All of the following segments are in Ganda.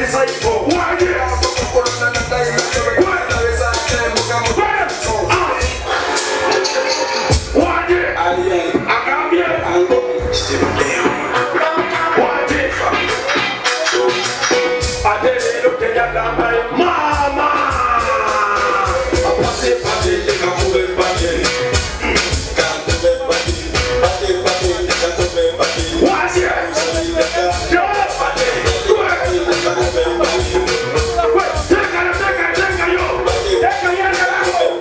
Wanje. Wanje. Agambye. Wanje. Ate leero teyagambayo maama. Wanje. Tekayo, tekayo, tekayo. Tekayo, tekayo.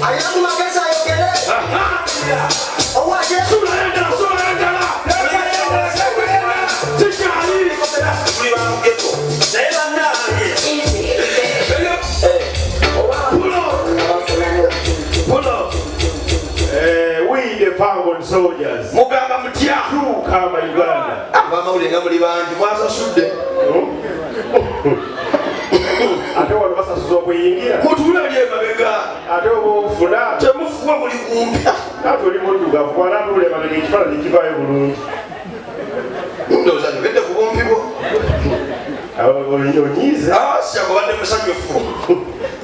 Alina ku magezi ayogere. Owaje. We the Falcon soldiers. Mugamba mutya? Kama Uganda. Abamawulire nga muli bangi, mwasasudde. Ate wano basasuza okuyingira. Mutuule ali emabega. Ate oba ofuna. Temufuwa, muli kumpi. Ate oli muddugavu, bw'anaatuula emabega ekifaananyi kivaayo bulungi. Ndowooza njogedde ku bumpi bwo. Onyiize. Asya, obadde musanyufu,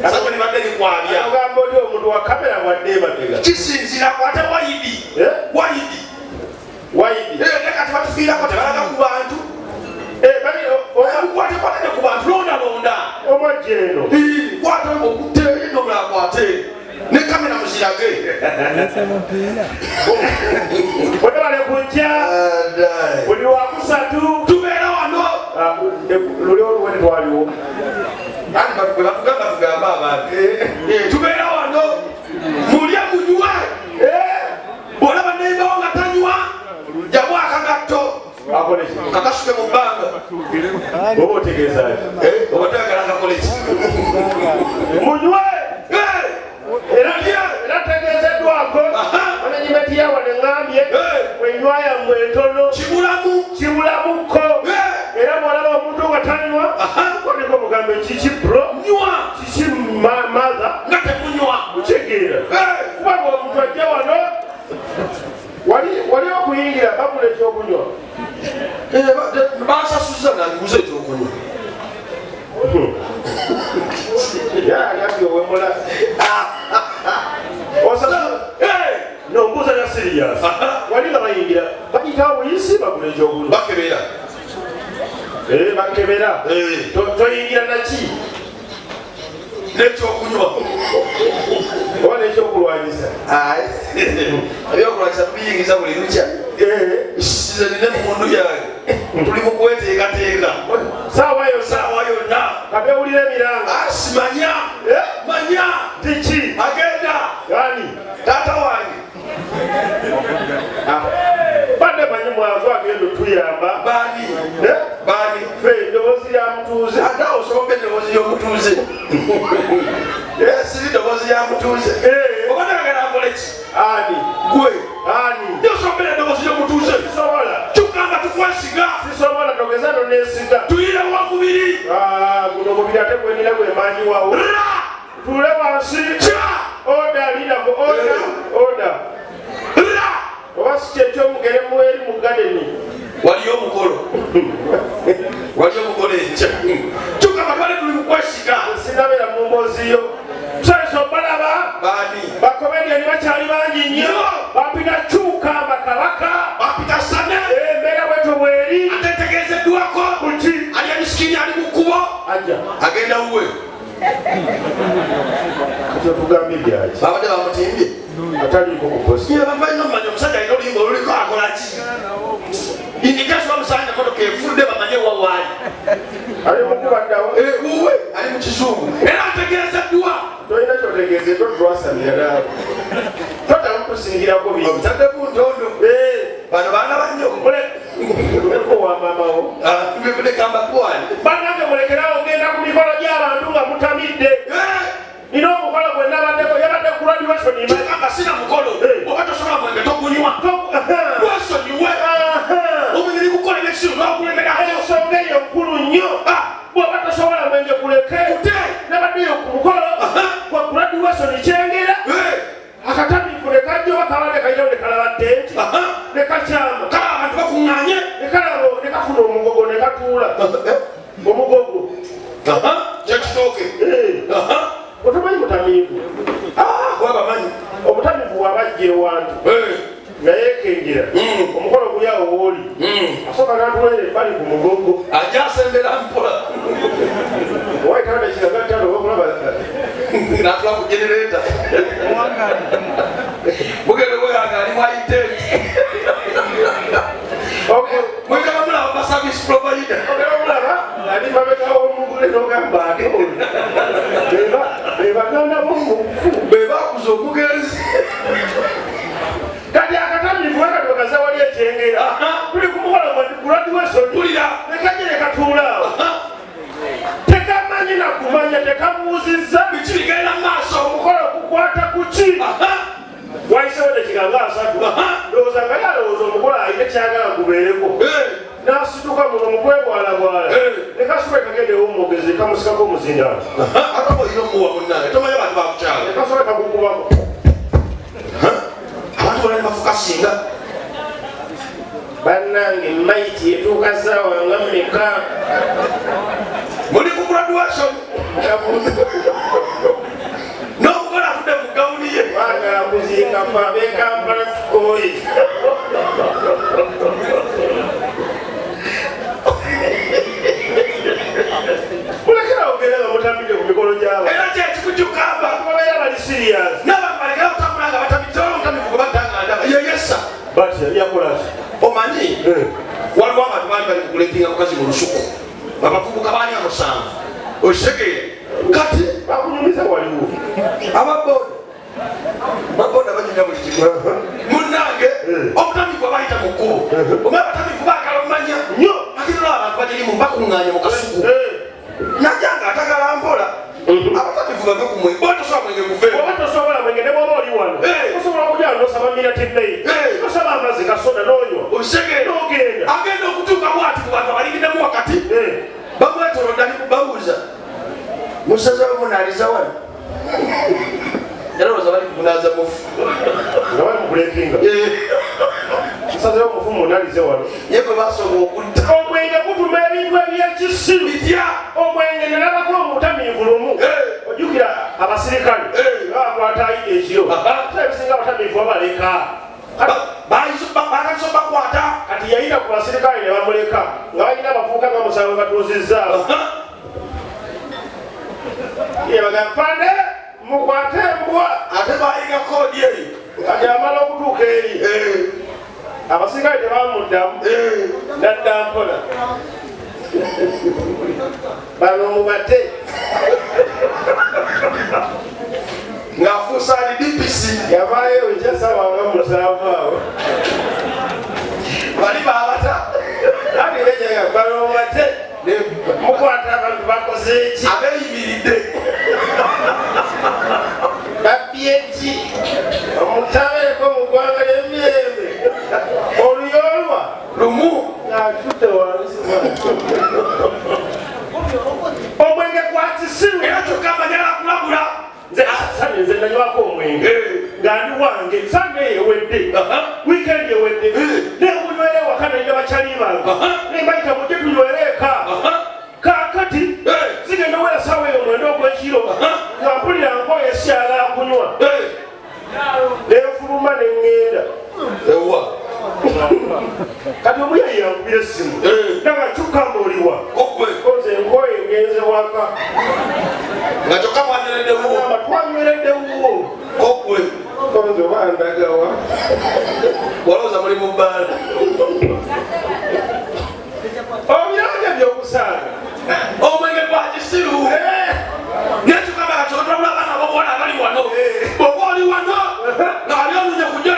sanyu libadde likwabya. Ogamba oli omuntu wa kamera bwadde emabega. Kisinziira ku ate wide. Eh? Wide. Wide. Ne kati batufiirako, tebalaga ku bantu. Kwate, kwatene ku bantu, londa londa. Omwajja eno. Kwata okutte eno, mulakwate ne kamera muzirage. Webale kujja buli wakusatu. Tubeera wano. Luli oluwene twaliwo. Anti bwe batugamba tugambe abantu. Tubeera wano, mulye, munywe. Bw'olaba nembawo nga tanywa, jamu akagatto. Akole ki? Kakasuke mu bbanga. Oba otegeeza ki? Oba toyagala kakole ki? Munywe. Era Mulye. era tegeezeddwako management yawa neŋŋambye enywa yammwe entono. Kibulamu. Kibulamukko. Era bw'olaba omuntu nga tanywa, koneko mugambe, "Kiki bro?" Nywa. "Kiki mother?" Nga temunywa. Okitegeera? Kubanga omuntu ajja wano, wali wali okuyingira bagula ekyokunywa. Basasuza nabiguza ekyokunywa. Yagambye owemula nombuuza ya serious. Wali nga bayingira bayitawo buyisi bagula ekyokunywa. Bakebera. Bakebera. Toyingira naki? N'ekyokunywa. Oba nekyokulwanyisa. Ebyokulwanyisa tubiyingiza buli lukya. Nze nina emundu yange, tuli mu kweteekateeka. Saawa yonna. Saawa yonna. Kabewulira emiranga. Simanya manya. Tiki. Agenda. Ani? Taata wange. Badde manyi mwangu agenda otuyamba. Baani? Baani? Fe eddoboozi lya mutuuze. Ate awo osobola eddoboozi ly'omutuuze? Siri ddoboozi lya mutuuze. Oba toyagala nkole ki? Ani? Gwe. Ani? Osobola eddoboozi ly'omutuuze? Sisobola. Kyukamba tukwesiga. Sisobola, togeza nonesiga. Tuyire wakubiri. Guno mubiri ate gwenina gwe manyi wawo. Ra. Tuule wansi. Kya. Order, lindako, order, order. Ra. Oba si kyekyomugere mueri mu gadeni. Waliyo omukolo, waliyo omukolo enkya. Kyukamba twali tuli mukwesiga. Sinabera mu mboozi yo. Tusanyusa obalaba. Baani? Bakomediani bakyali bangi nnyo. Bapita Kyukamba Kabaka. Bapita Sane. Embeera bwetyo bweri. Ate ntegeezeddwako. Kuki? Ali emisikini ali mu kkubo. Ajja. Agenda wuwe. Kati otugambye byaki? Babadde bamutimbye. Ataliiko ku post. Ye abantu balina omumanya omusajja alina oluyimba oluliko akola ki. Indikasi bamusanga emotoka efudde bamanye wawaali. Ali mukubaddawo. Wuwe ali mu kizungu era ategeezeddwa. Tolina kyotegeezeddwa, tutwasamira naawe. Todamu. kusingirako bingi. Obitadde ku ntondo. Bano baana bannyo. Muleko wa maama wo. Leka mbakuwane. Bannange mulekerawo ogenda ku mikolo gy'abantu nga mutamidde. Nina omukolo gwe nabaddeko, yabadde graduation. Kyekamba sina mukolo. Oba tosobola mwenge togunywa. Wesonyiwe. Omubiri gukola ebyekisiru n'okulemerako. Ensonga eyo nkulu nnyo. Bw'oba tosobola mwenge kuleke. Nabaddeyo ku mukolo gwa graduation Kyengera. Akatamiivu ne kajja oba kabadde kalinawo ne kalaba tenti ne kakyama. Kale abantu bakuŋŋaanye. Ne kalaba ne kafuna omugogo ne katuula. Omugogo. Kyekitooke. Otomanyi mutamiivu? Wabamanyi. Omutamiivu wabajja ewantu nga yeekengera omukolo guli awo wooli, asooka n'atuweera ebbali ku mugogo. Ajja asembera mpola. Owayitawo dakika nga ttaano oba okulaba natula ku genereta mugende weyanga ali mwayitenti mwegaba mulaba ba service provider. Ogenda omulaba ali mabega w'omugule n'ogamba ate ono be baganda b'omufu be bakuza omugenzi. Kati akatamiivu wekati wekaza wali ekyengera, tuli ku mukolo gwa graduation, nekajja ne katuula awo, tekamanyi nakumanya, tekabuuzizza biki bigenda mu maaso, omukolo gukwata ku ki. Wayisewo dakika nga 30, ndowooza nga yalowooza omukolo alina kyagala gubeereko, n'asituka muno mu kwebwalabwala ne kasuba kagenda ew'omwogezi, kamusikako omuzindaalo. Ate olina omuwa munnange, tomanyi abantu bakukyalo. Ne kasuba kagukubako. Abantu bonna ne bafuka singa. Bannange, maiti etuuka ssaawa nga mmeka? Muli ku graduation n'omukola atudde mu gawuni ye. Baagala kuziika fe ab'e Kampala tukooye. Mulekera ogenda nga mutamidde ku mikolo gy'abantu. Era kyekikujukamba. Babeera bali serious. N'abantu balekera okutambula nga batamidde, olwo omutamivu gwe batta nga ndaba yeyesa. Batya yakola ki? Omanyi waliwo abantu baali bali kukulepinga mukazi mu lusuku, abavubuka baali nga 7, okitegeera? Kati bakunyumiza waliwo ababoda banyumya buli kimu. Munnange, omutamivu abayita mu kkubo, omanyi abatamivu baagala omanya nnyo. Ate nolaba abantu bagirimu bakuŋŋaanye mu kasuku, najja nga atagala mpola. Abatamivu bave ku mwenge, oba tosobola mwenge guveewo. Oba tosobola mwenge ne bw'oba oli wano osobola okujja nosaba miratimmeyi, osaba amazzi kasoda n'onywa Okitegeera? n'ogenda. Agenda okutuuka bwati ku bantu abalingiddemu wakati, bamwetolodde, ali babuuza musaza we munaaliza wano, yalowooza bali kumunaaza mufu. Nga bali mukulepinga musaza we mufu munalize wano. Ye gwe basooka okutta. Omwenge gutuma ebintu ebyekisiru. Bitya? Omwenge nalabako omutamiivu lumu. Ojjukira abasirikale babakwata ekiro, ebisinga abatamiivu babaleka. Batandise bakwata. Kati yayita ku basirikale ne bamuleka nga balina abavubuka nga 7 batuuzizzaawo. Yebagamba fande mukwate embwa. Ate bayiga koodi eyo. Kati amala okutuuka eri abasirikale tebamuddamu, nadda mpola, bano mubate. Ng'afuusa ali DPC. Yavaayo ekyasawa nga 7 awo. Bali babata. Ati ekyaga bano mubate, mukwata abantu bakoze eki? Abeeyimiridde. Babbye ki? Omutabeeko mu ggwanga ly'emirembe oluyolwa lumu ng'atudde wansi. Omwenge gwa kisiru. Era kyokka amanyala kulabula. Nze Sande nze nanywako omwenge nga ndi wange, Sande ewedde, wiikendi ewedde, nengunywera ewaka nalina bakyali bange, nembayita mujje tunywere eka. Kaakati zigenda owera saawa eyo 9 ogw'ekiro, nga mpulira nkoye esyala kunywa, nenfuluma neŋŋenda ewa. Kati omuyayi yankubira essimu nanga kyukamba oliwa? Nze nkoye ngenze waka. Nga kyokka mwanyweredde wuwo. Agamba twanyweredde wuwo. Kokwe. Nze oba ndagawa. Walowooza muli mu bbaala. Obirabye by'okusaaga. Omwenge gwa kisiru. Naye kyokka kati otwabula abaana abobuwala abali wano. Bw'oba oli wano nga wali onunye kujja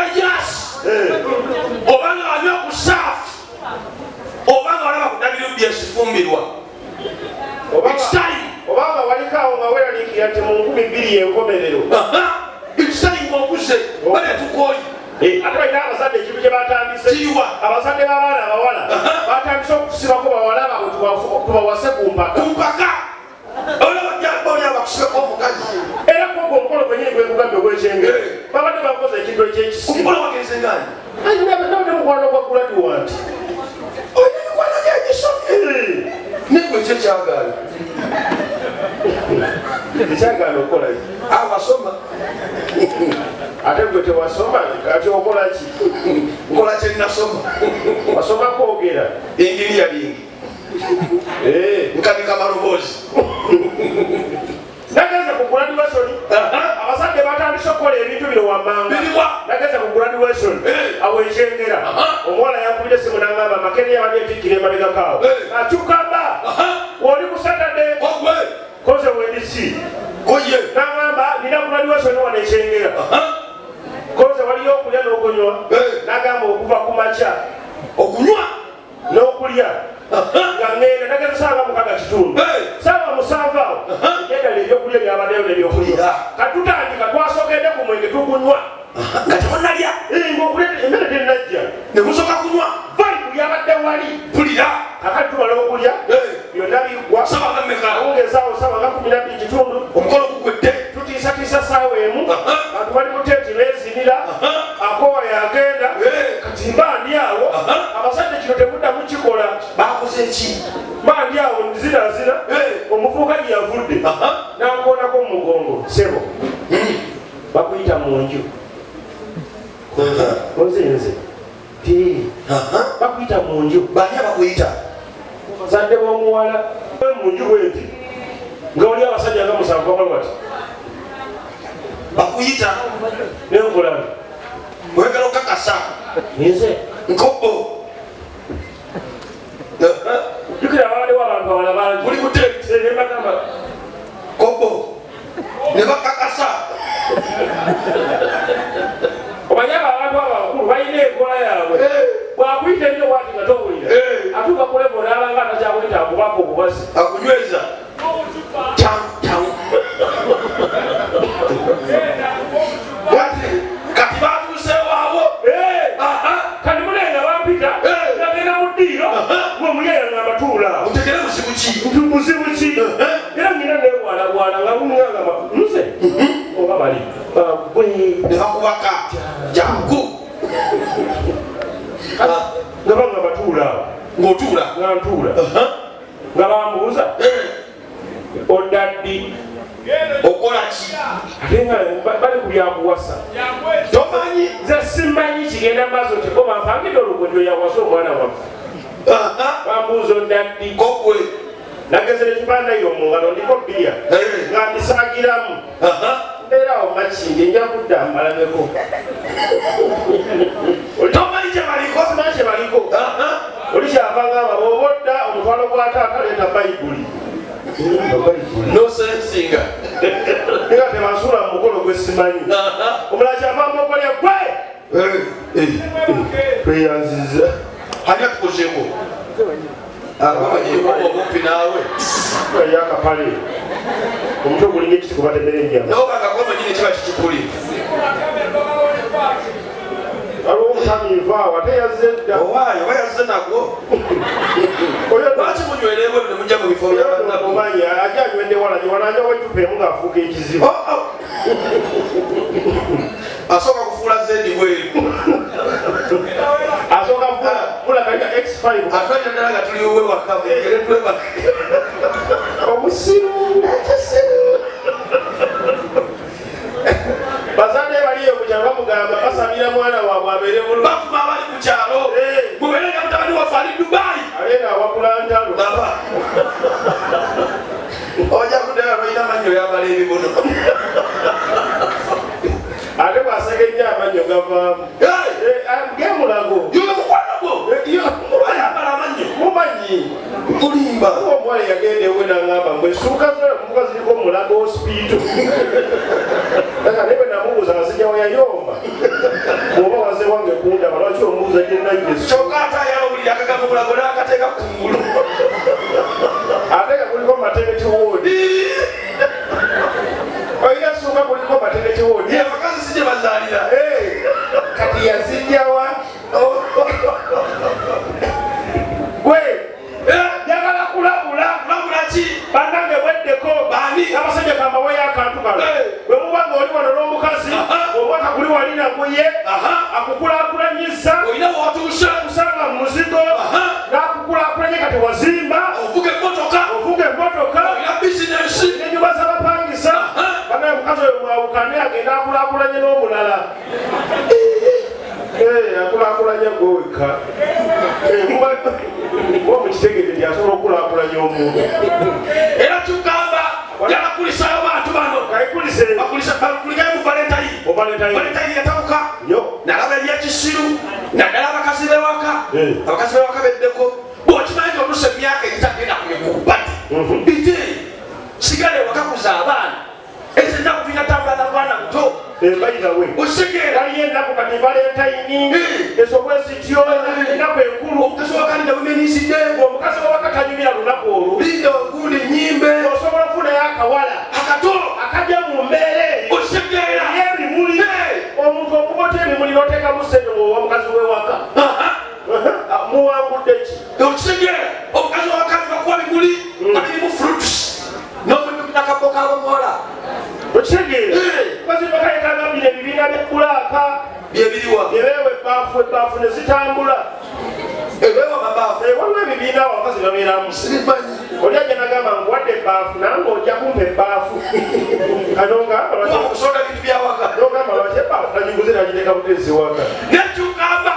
Yenkomerero. Ekitayinga okuze baletukoyi. Ate balina abazadde ekintu kye batandise. Kiwa? Abazadde b'abaana abawala batandise okusibako bawala baabwe tubawase ku mpaka. Ku mpaka olabajamba oli abakusibeko omukazi. Era kogwo omukolo gwenyini gwekugambye ogw'ekyengera, babadde bakoze ekintu ekyekisiru. Omukolo wagenze ngani? Nabadde mukwano gwa graduate. Olina emikwano gyegisomye negwe ekyo ekyagaala. Ekyagaana okukola ki? Awasoma. Ate gwe tewasoma, kati okola ki? Nkola kyenasoma. Wasoma kwogera? Engineering. Nkanika maloboozi. Nageze ku graduation, abazadde batandise okukola ebintu bino wammanga. Biriwa? Nageze ku graduation awo ekyengera, omuwala yankubira esimu nangamba Makeni yabadde etikkira emabegakaawo akyukamba oli ku Saturday. Ogwe. Koze wendisi. Koye. Nangamba nina graduation wano ekyengera, koze waliyo okulya n'okunywa. Nagamba okuva ku makya okunywa n'okulya nga ŋŋenda nageza saawa 6:15, saawa 7 awo eddala ebyokulya byabaddeyo nebyokunywa. Kulya. Katutandika, twasookedde ku mwenge tugunywa. Nga temunalya? Ngaokulya emmere tennajja. Ne musooka kunywa. Vibe yabadde wali. Pulira. Kakati tumala okulya, byonna biggwa. Sawa nga mmeka? Awungezaawo saawa nga 12:15. Omukolo gugwedde. Tutiisatiisa saawa 1. Bantu bali mu tenti beezinira. Akowa yagenda. Kati mba ndi awo, abasajja kino temuddamu kikola. Bakoze ki? Mba ndi awo nzirazira, omuvubuka gye yavudde nankoonako mu mugongo, sebo bakuyita mu nju. Oze nze ti bakuyita mu nju. Bani abakuyita? Bazadde b'omuwala. Mu nju bwenti nga wali abasajja nga 7 bakola bati. Bakuyita. Nenkola nti oyagala okakasa. Nze. Nkobo. Jjukira babaddewo abantu abalala bangi. Muli ku tenti. Ne mbagamba kobo ne bakakasa. Omanyi abo abantu abo abakulu balina enkola yaabwe. Bwakuyita ennyo bwati nga towulira, atuuka ku level n'abanga atakyakuyita, akubaka obubasi. Akunyweza. Kyangu, kyangu. Kati batuuse waawo. Kati munenga bampita, nagenda mu ddiiro, gwe yangamba tuula awo. Otegere buzibu ki? Nti buzibu ki? Era ngina neebwalabwala nga bungamba nze oba bali bagwe. Ne bakubaka jangu. Nga bangamba tuula awo. Ng'otuula? Nga ntuula. Nga bambuuza odda ddi? Okola ki? Ate nga bali ku byakuwasa. Tomanyi? Nze simanyi kigenda maaso nti bo bampangidde olugendo yawasa omwana waffe. Bambuuza odda ddi? Kokwe. Nagezera ekipandairo mu ngalo ndiko bbiya. Nga ndisaagiramu. Mbeera awo Makindye, nja kudda mbalabeko. Tomanyi kye baliko? Simanyi kye baliko. Oli kyava ngamba bw'oba odda omutwalo gwa taata leeta Bayibuli. Nosensinga. Nga tebansuula mu mukolo gwe simanyi. Omulala kyava mukolya gwe. Tweyanziza. Ani atukozeeko? Agobanyiriko obumpi naawe. Yali akapale. Omutwe gulinga ekiti kubatemera ennyama. Naye obanga gomanyini kiba kikikuli. Waliwo omutamiivu awo ate yazze dda. Owaayo oba yazze nagwo. Oyo Lwaki munywera ebweru ne mujja mu bifo bya bannammwe? Omanyi ajja anywedde walagi wananjawo eccupa emu ng'afuuka ekizibu. Oh, oh. Asooka kufuula zendi bweru. Asooka kufula kalina X5. Atwalira ddala nga tuli wuwe waka, mugere twebake. Omusiru. Bazadde baliyo ku kyalo bamugamba basabira mwana waabwe abeere bulungi. Bafuma abali ku kyalo. Mubeere nga mutabani waffe ali Dubai. Ate nga awakula ntalo. Baba. Ojja kuddayo tolina mannyo oyambala ebibuno. Ate bw'aseka ennyo amannyo gavaamu. Gemulago. Yoyo mukwano gwo. Ayambala amannyo. Mumanyi. Mulimba. Omuwala yagenda ewe n'aŋŋamba mbu essuuka z'omuvubuka ziriko Mulago Hospital. Kaka naye bwe namubuuza nga sijja we yayomba. Bw'oba wazze wange kundaba lwaki ombuuza gye nnajja essuuka? Kyokka ate ayala obuliri akagambo Mulago n'akateeka ku ngulu. Ate nga kuliko maternity ward. Olina essuuka Guli wali naguye akukulakulanyiza olina watuuse kusanga muzigo n'akukulakulanye kati wazimba ovuga emmotoka olina bizinensi n'ennyumba z'abapangisa. Banaye omukazi oyo mwawukane agenda akulakulanye n'omulala. Akulakulanya gwe wekka. Kuba mukitegedde nti asobola okukulakulanya omuntu. Era tugamba yalakulisaayo bantu bano. Bakulikayo mu Valentine. Valentine yatabuka nalaba ebyekisiru naddala abakazi b'ewaka. Abakazi b'ewaka beddeko bw'okimanyi nti oluusi emyaka egitagenda ku mikubbati ite sigala ewaka kuza abaana. Ezo ennaku tulina tambula na bwana buto. Ositegeera waliyo ennaku kati Valentine ezo bwezityo ennaku enkulu. Omukazi w'awaka women's day. Omukazi w'awaka tanyumira lunaku olwo. Linda ogundi nnyimbe. Osobola okufunayo akawala akato akajja mu mbeera eyo. Ositegeera ebimuli. Omuntu okugota ebimuli n'oteekamu ssente ng'owa mukazi w'ewaka. Muwangudde ki? Okitegeera omukazi w'awaka bakuwa bimuli nga birimu fruits n'omunakabbo k'abamuwala. Okitegeera mukazi w'awaka yeetaaga bino ebibiina by'ebbulaaka byebiriwa byebeewa ebbaafu ebbaafu ne zitambula. Ebeewa mabaafu. Waliwo ebibiina awo abakazi babeeramu. Sibimanyi. Oli ajja n'agamba nkuwadde ebbaafu nange ojja kumpa ebbaafu. Okusonda bintu byawaka. Nogamba lwaki ebbaafu tagiguze nagiteeka buteesi waka. Nekyugamba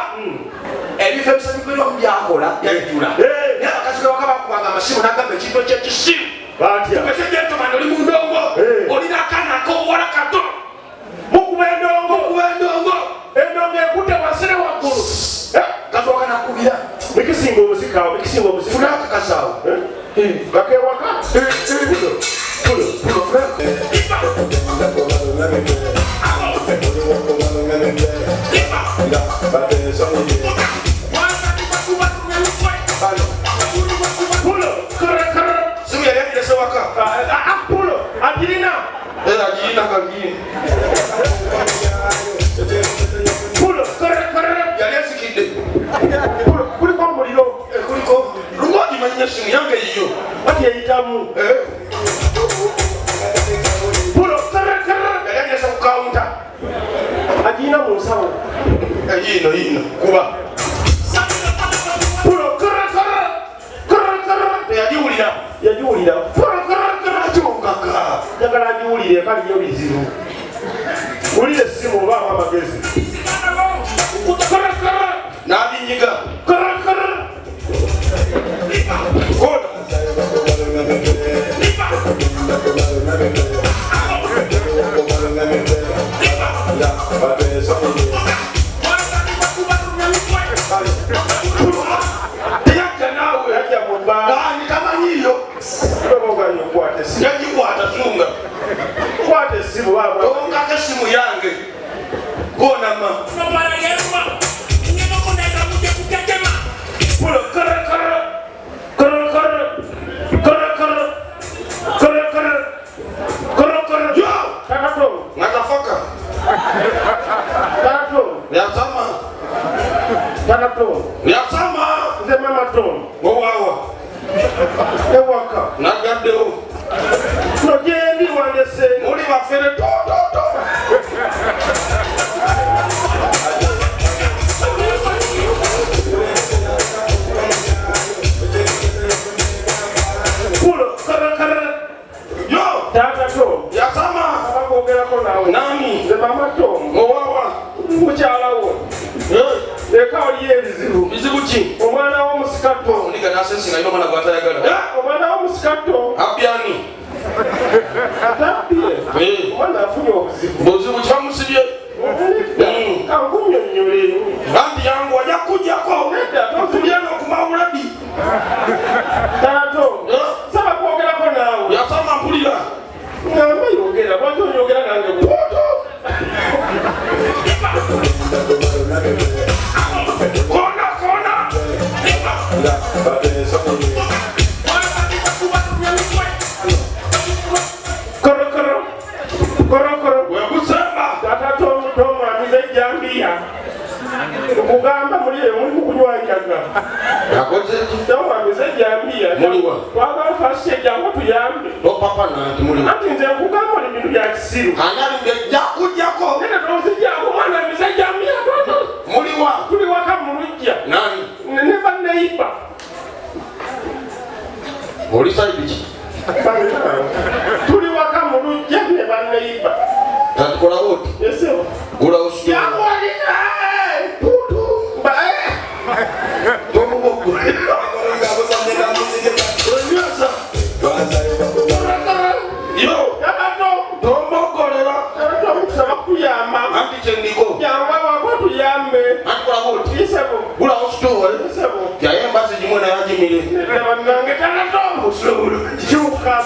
ebifo ebisanyukirwamu byakola byajjula. Naye abakazi b'ewaka bakubanga amasimu n'agamba ekintu ekyekisiru. Batya. Tugeze gentleman oli mu ndongo. Olina akaana ak'obuwala kato. Mukuba endongo. Mukuba endongo. Endongo ekutte wansi ne waggulu. Kazi waka nakubira. Mikisinga omuziki awo, mikisinga omuziki. Funa akakazi awo. Gakewaka. Pulo. Pulo. Pulo, funa. Pulo. Kara kara. Simu yali agirese waka. Pulo. Agirina. Era agirina kagirina. Pulo. Kara kara. Yali azikidde. Pulo. Kuliko omuliro. Kuliko. Lungu agimanya essimu yange yiyo. Ati eyitamu. Pulo. Kara kara. Yali agirese ku kawunta. Agirina mu nsawo. Yiino yiino. Kuba. Pulo. Kara kara. Kara kara. Teyagiwulira. Yagiwulira. Pulo. Kara kara. Akyongaka. Njagala agiwulire kaliyo bizibu. Wulira essimu obaamu amagezi. Kara kara. N'abinyiga. Kara kara. Koda. Teyajja naawe. Yajja mu bbaala. Ani tamanyiiyo. Okwata essimu. Yagikwata zunga. Kwata essimu baaba. Tonkako essimu yange. Koonama. Pulo. Kara kara. Kara kara. Kara kara. Kara kara. Kara kara. Yo! Kaka Tom. Natafaka. Kaka Tom. Yasama. Kaka Tom. Yasama. Nze Mama Tom. Owawa. Ewaka. Nagaddewo. No gyendi wandese. Muli bafere to to to. Pulo. Kara kara. Yo! Taata Tom. Yasama. Abakwogerako naawe. Nani? Nze Mama Tom. Owawa. Mukyala wo. Eka oliyo ebizibu. Bizibu ki? Omwana w'omusika Tom. Oniga n'asensi nga alina omwana gw'atayagala. Omwana w'omusika Tom. Abyani. Tabbye. Omwana afunye obuzibu. Buzibu ki bamusibye? Kankunnyonnyole. Anti yangu ajja kukuggyako. Nedda Tulya n'okumawuladi. Taata Tom. Nsaba kwogerako naawe. Yasama mpulira. Ngamba yogera, lwaki onyogera nange bw'otyo? Kona kona. Koro koro. Koro koro. Wekusamba. Taata Tom Tom amize ejjambiya. Nkugamba muli eyo muli mu kunywa njaga. Yakoze ki? Tom amize ejjambiya. Muliwa. Twagala twasise ejjangu tuyambe. Topapa nanti muliwa. Anti nze nkugamba oli bintu bya kisiru. Ani alidde ejja kujjako. Nene tonzijjako Oli side ki? Tuli waka mu luggya ne banneyiba. Kati kolawo oti. Esebo. Gulawo situlo. Yangu putu. Ba. Tomumugulira. Onyweza. Yo. Yabato. Tomugolera. Yabato kusaba kuyamba. Anti kyendiko. Yangu wako tuyambe. Anti kolawo oti. Esebo. Gulawo situlo. Esebo. Yaye embazi gimwe naye agimire. Nedda bannange tanato. Kyuka.